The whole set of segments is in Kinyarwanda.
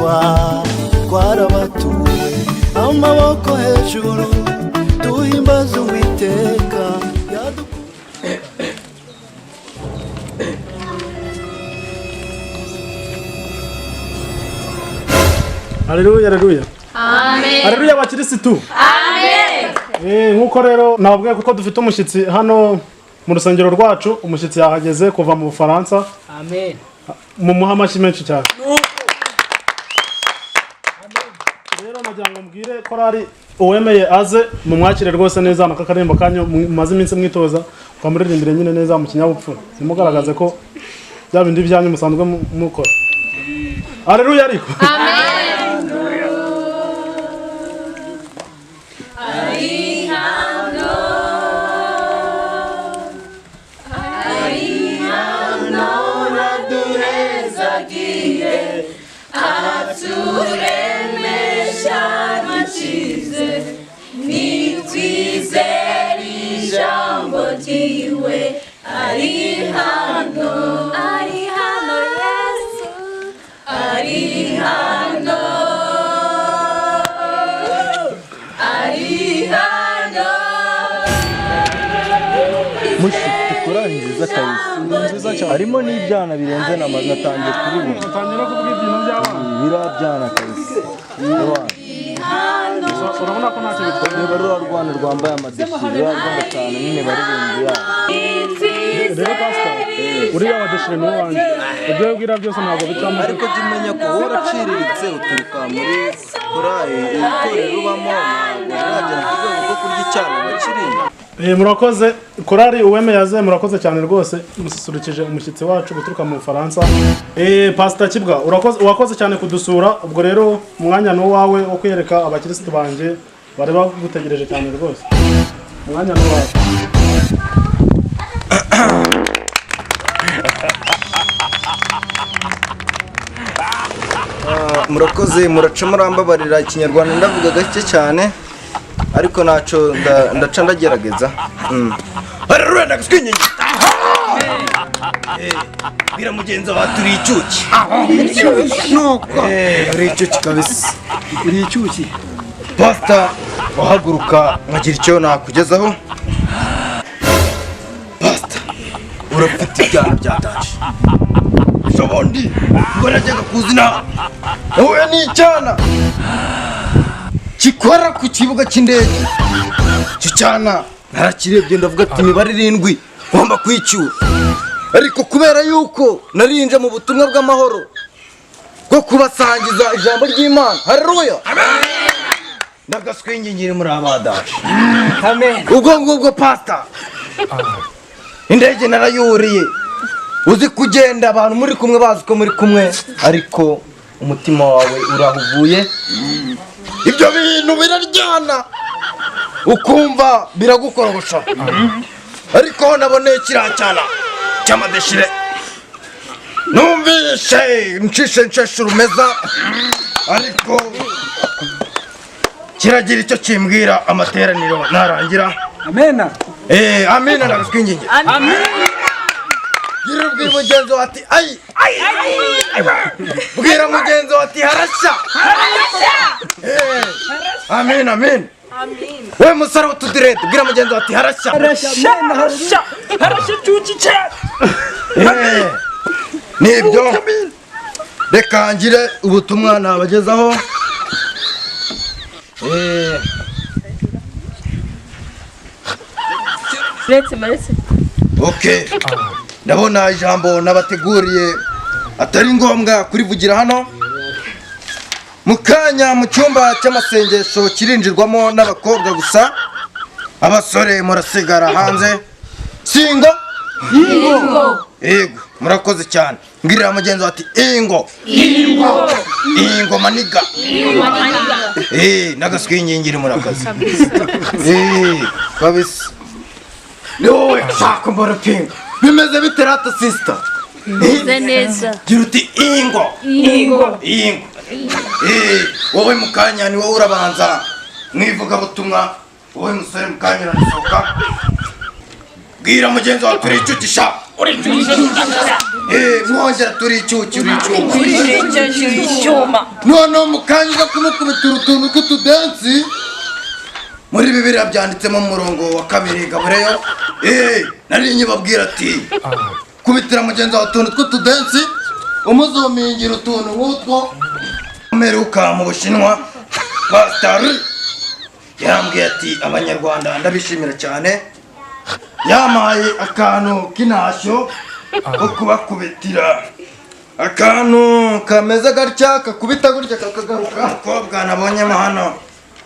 Twarigishwa, twarabatuwe, amaboko hejuru, duhimbaza Uwiteka. Haleluya, haleluya. Amen. Haleluya bakirisitu. Amen. Nkuko rero nababwiye kuko dufite umushyitsi hano mu rusengero rwacu, umushyitsi yahageze kuva mu Bufaransa. Amen. Mumuha amashyi menshi cyane. Rero nagira ngo mbwire korari uwemeye aze mumwakire rwose neza naka karembo kanyu mumaze iminsi mwitoza, ukamuririmbire nyine neza mu kinyabupfura. Nimugaragaze ko bya bindi byanyu musanzwe mukora. Haleluya ariko. Amen. Korali nziza kabisa, harimo n'ibyana birenze natangiye kubibona. Utangira kuvuga ibintu by'abana. Birabyana kabisa. Urabona ko ntacyo bitwaye. Niba ruriya rwana rwambaye amadeshire, ruriya rwanda cyane nyine baririmbyi yabo. Rero pastor, uriya wadeshire ni uwanjye. Ibyo wibwira byose ntabwo bicamo. Ariko jya umenya ko wowe uraciriritse, uturuka muri korali, itorero ubamo ntabwo uragera ku rwego rwo kurya icyana na kiriya. Murakoze korali uwemeye aze, murakoze cyane rwose, mususurukije umushyitsi wacu guturuka mu Bufaransa. Pastor Kibwa, urakoze, wakoze cyane kudusura. Ubwo rero umwanya ni uwawe wo kwiyereka abakirisitu banjye bari bagutegereje cyane rwose. Umwanya ni uwawe. Murakoze, muraca murambabarira ikinyarwanda ndavuga gake cyane, ariko naco ndaca ndagerageza. Haleluya ndaguswingingi. Bwira mugenzi wawe turi icyuki. Nuko uri icyuki kabisa. Uri icyuki. Pastor wahaguruka nkagira icyo nakugezaho. Pastor urafite ibyana byatanje. Ejobundi ngo najyaga kuzina nahuye n'icyana gikora ku kibuga cy'indege. Icyo cyana narakirebye ndavuga ati imibare irindwi ngomba kwicyura, ariko kubera yuko narinje mu butumwa bw'amahoro bwo kubasangiza ijambo ry'Imana. Haleluya. Ndagaswingingire muri abadaje. Amen. Ubwo ngubwo pastor, indege narayuriye. Uzi kugenda abantu muri kumwe bazi ko muri kumwe, ariko umutima wawe urahuvuye. Ibyo bintu biraryana, ukumva biragukorogosha. Ariko naboneye kiriya cyana cy'amadeshire, numvishe ncishe nsheshe urumeza, ariko kiragira icyo kimbwira amateraniro narangira. Amena. Amina ndaguswinginge. Amen. Gira ubwira mugenzi wawe ati ayi. Bwira mugenzi wawe ati harashya. Amen, amen. We musore w'utudirede, bwira mugenzi wawe ati harashya. Harashya, harashya. Harashya cyuki cyane. Nibyo. Reka ngire ubutumwa nabagezaho. Maretse. Okay. Ndabona ijambo nabateguriye atari ngombwa kurivugira hano. Mu kanya mu cyumba cy'amasengesho kirinjirwamo n'abakobwa gusa, abasore murasigara hanze. Singo? Ingo. Yego, murakoze cyane. Mbwirira mugenzi ati ingo. Ingo. Ingo maniga. Ingo maniga. Nagaswingingire murakaze. Kabisa. Ni wowe shaka mbora pinga. Bimeze bite rata sister? Bimeze neza. Gira uti ingo. Ingo. Ingo. Wowe mukanya ni wowe urabanza mwivuga butumwa, wowe musore mukanya urasohoka. Bwira mugenzi wawe turi icyuki sha. Mwongera turi icyuki, uri icyuma. Icyuma. Noneho mu kanya uza kumukubitira utuntu tw'utudensi. Muri Bibiliya byanditsemo mu murongo wa 2 Gabureyo, nari nyibabwira ati kubitira mugenzi wawe utuntu tw'utudensi, umuzumingira utuntu nk'utwo. Mperuka mu Bushinwa, Pastor yarambwiye ati Abanyarwanda ndabishimira cyane, yampaye akantu k'intashyo ko kubakubitira, akantu kameze gatya, kakubita gutya kakagaruka. Umukobwa nabonyemo hano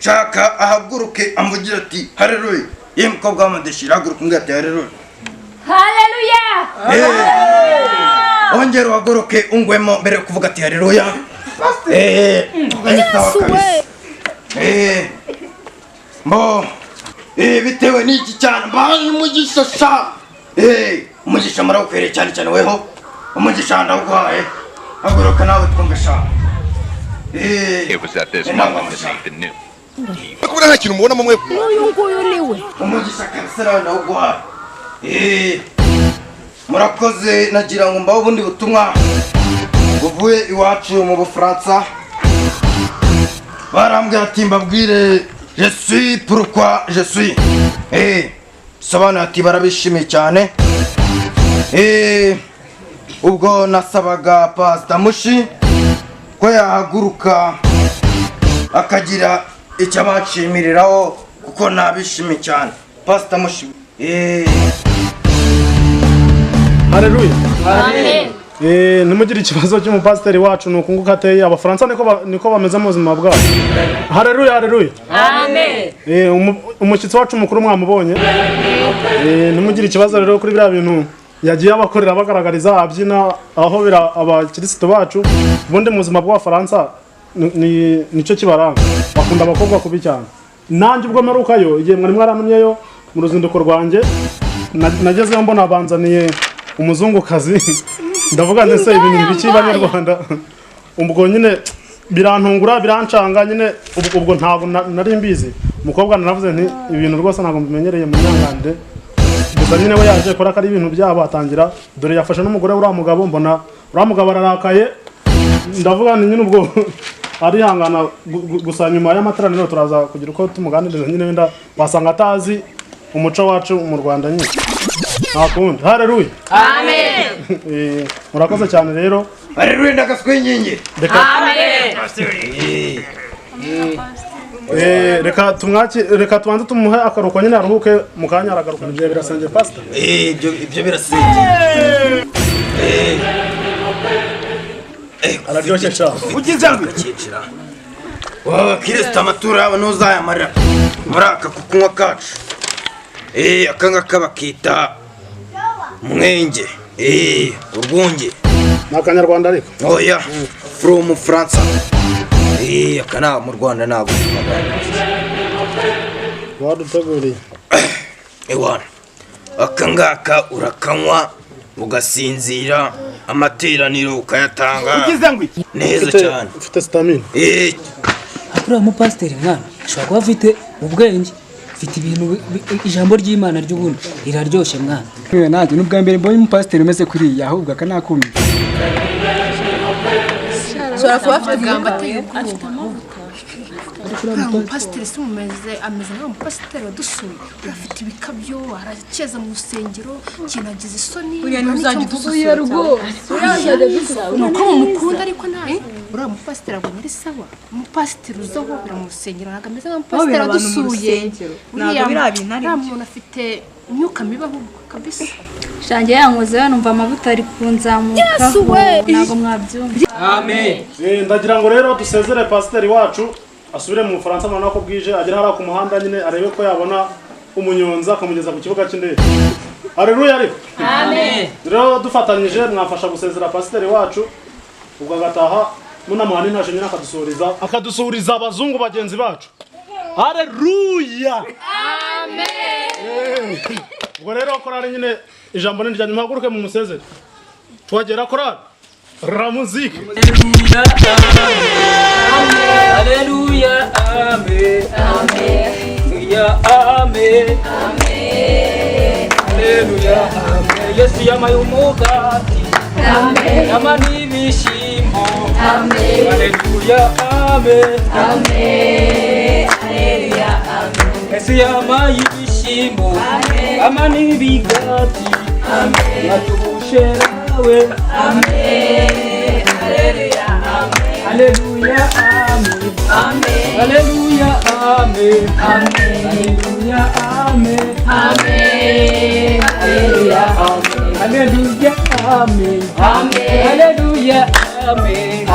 nshaka ahaguruke amvugira ati haleluya. Ye mukobwa w'amadeshira, haguruka umbwira ati haleluya. Haleluya. Ongera uhaguruke ungwemo mbere yo kuvuga ati haleluya. Sawa kabisa. Mbo bitewe n'iki cyane mbaye umugisha sha. Umugisha murawukwiriye cyane cyane weho, umugisha ndawuguhaye, haguruka nawe twumve sha. It was at this moment that Nathan knew. Kubona nta kintu mubonamo mwe. N'uyu nguyu ni we. Umugisha kabisa nawe ndawuguhaye. Murakoze. Nagira ngo mbahe ubundi butumwa buvuye iwacu mu Bufaransa. Barambwira ati mbabwire je suis pourquoi je suis. Sobanura ati barabishimiye cyane. Ubwo nasabaga Pastor Mushi ko yahaguruka akagira icyo abashimiriraho, kuko nabishimiye cyane. Pastor Mushi. Haleluya. Amen. Ntimugire ikibazo cy'umupasiteri wacu, ni ukunguka ateye. Abafaransa niko bameze mu buzima bwabo. Haleluya, haleluya. Amen. Umushyitsi wacu mukuru mwamubonye. Ntimugire ikibazo rero kuri biriya bintu yagiye abakorera, bagaragariza abyina ahobera abakirisitu bacu. Ubundi mu buzima bw'Abafaransa nicyo kibaranga, bakunda abakobwa kubi cyane. Nanjye ubwo mperukayo, igihe mwari mwarantumyeyo mu ruzinduko rwanjye, nagezeyo mbona banzaniye umuzungukazi, ndavuga ndetse ibintu biki Banyarwanda. Ubwo nyine birantungura, birancanga nyine, ubwo ntabwo nari mbizi. Umukobwa naravuze nti ibintu rwose ntabwo mbimenyereye mu myangande. Gusa nyine we yaje kora ko ari ibintu byabo, atangira dore yafashe n'umugore uriya mugabo, mbona uriya mugabo ararakaye, ndavuga nti nyine ubwo arihangana. Gusa nyuma y'amateraniro turaza kugira uko tumuganiriza nyine, wenda wasanga atazi umuco wacu mu Rwanda nyine, nta kundi. Haleluya. Amen. Murakoze cyane rero. Haleluya ndagaswingingi. Reka Amen. Reka tumwaki, reka tubanze tumuhe akaruhuko nyine aruhuke, mu kanya aragaruka. Ibyo birasenge Pastor. Ibyo birasenge. Araryoshye cyane. Ugize ngo icyicira wowe Kristo, amaturo yabo ntuzayamarira muri aka kukunywa kacu. Aka ngaka bakita mwenge, urwunge. Ni akanyarwanda ariko. Oya, from France. Aka nta mu Rwanda ntabwo. Waduteguriye. Ewana, aka ngaka urakanywa ugasinzira, amateraniro ukayatanga neza cyane. Ufite stamina. Uriya mupasiteri mwana ashobora kuba afite ubwenge, afite ibintu ijambo ry'Imana ry'ubundi riraryoshye mwana. Nanjye n'ubwa mbere mbonye umupasiteri umeze kuriya, ahubwo akanakumira. Ashobora kuba afite amagambo ateye ubwoba. Uriya mupasiteri si mumeze, ameze nk'uwo mupasiteri wadusuye. Uriya afite ibikabyo, arakeza mu rusengero, kinagize isoni. Uriya ntuzajya udusura rwose. Ni uko mumukunda ariko nawe uriya mupasiteri abonye ari sawa. Umupasiteri uza ahobera mu rusengero ntabwo ameze nk'umupasiteri Ahobera abantu mu wadusuye. rusengero. Ntabwo biriya bintu ari Uriya byo. muntu afite imyuka mibi ahubwo kabisa. Shange yankozeho numva amavuta ari kunzamukaho. Yesu we! Ntabwo mwabyumva. Amen. Ndagira ngo rero dusezere pasiteri wacu asubire mu Bufaransa, mubona ko bwije, agere hariya ku muhanda nyine arebe ko yabona umunyonzi akamugeza ku kibuga cy'indege. Haleluya ariko. Amen. Rero dufatanyije mwafasha gusezera pasiteri wacu, ubwo agataha munamuha n'intasho nyine, akadusuhuriza abazungu bagenzi bacu. Haleluya. Amen. Ubwo rero korali nyine ijambo ni iryanyu, muhaguruke mu musezere. Tuhagera korali la musique. Haleluya, amen. Haleluya, amen. Haleluya, amen. Yesu yamaye umugati, yama n'ibishyimbo. Haleluya, amen. Yesu yamaye ibishyimbo, ama n'ibigati, atubusherawe. Haleluya, amen. Haleluya, amen. Haleluya, amen. Haleluya, amen. Haleluya, amen.